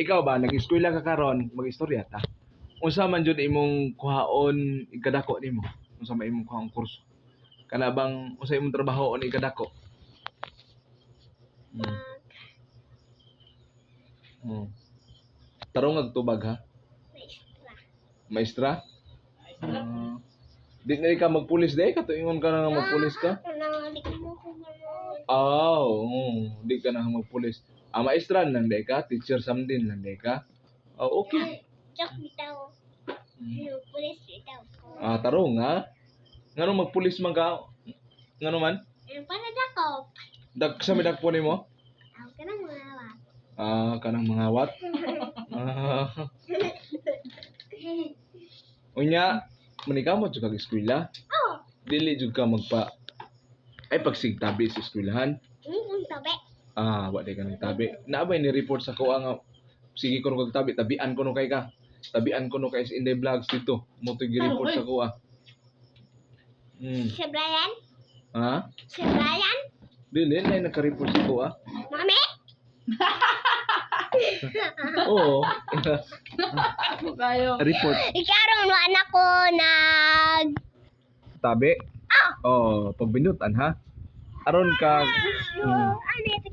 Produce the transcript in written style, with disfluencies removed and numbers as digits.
Ikaw ba, nag-eskwela ka karon, mag-istorya ta? Unsa man jud imong kuhaon ikadako nimo? Unsa man imong kuhaon kurso? Kana bang unsa imong trabaho on ikadako? Tarong ag tubag ha? Maestra. Maestra? Ah, di na ka magpulis day katuingon ka na nga magpulis ka? Ano, di ko mo ko ganoon. Oh, di ka na magpulis. Ah, maestra lang day ka, teacher samdin lang day ka. Oh, okay. Joke bitaw. Ano, pulis bitaw ko. Ah, tarong ha. Ngano magpulis man ka? Ngano man? Ano, para dakop. Dag sa may dagpo nimo? Ako ka ng mga wat. Ah, kanang mga wat. Ah. Unya, manika mo jud kag eskwela. Oh, Dili jud ka magpa ay pagsigtabi sa eskwelahan. tabi. Ah, wa di ka nagtabi. Naa ba ni report sa kuha nga sige kuno kag tabi, tabian kuno kay ka. Tabian kuno kay sa Inday Vlogs dito. Mo to gi-report sa kuha. Si Brian? Ha? Si Brian? Dili na nagka-report sa kuha. Mami? Oo. Ako kayo. Report. Ikaw wala ko nag. Tabi. Oh, pagbinutan ha. Aron ka Ano, ito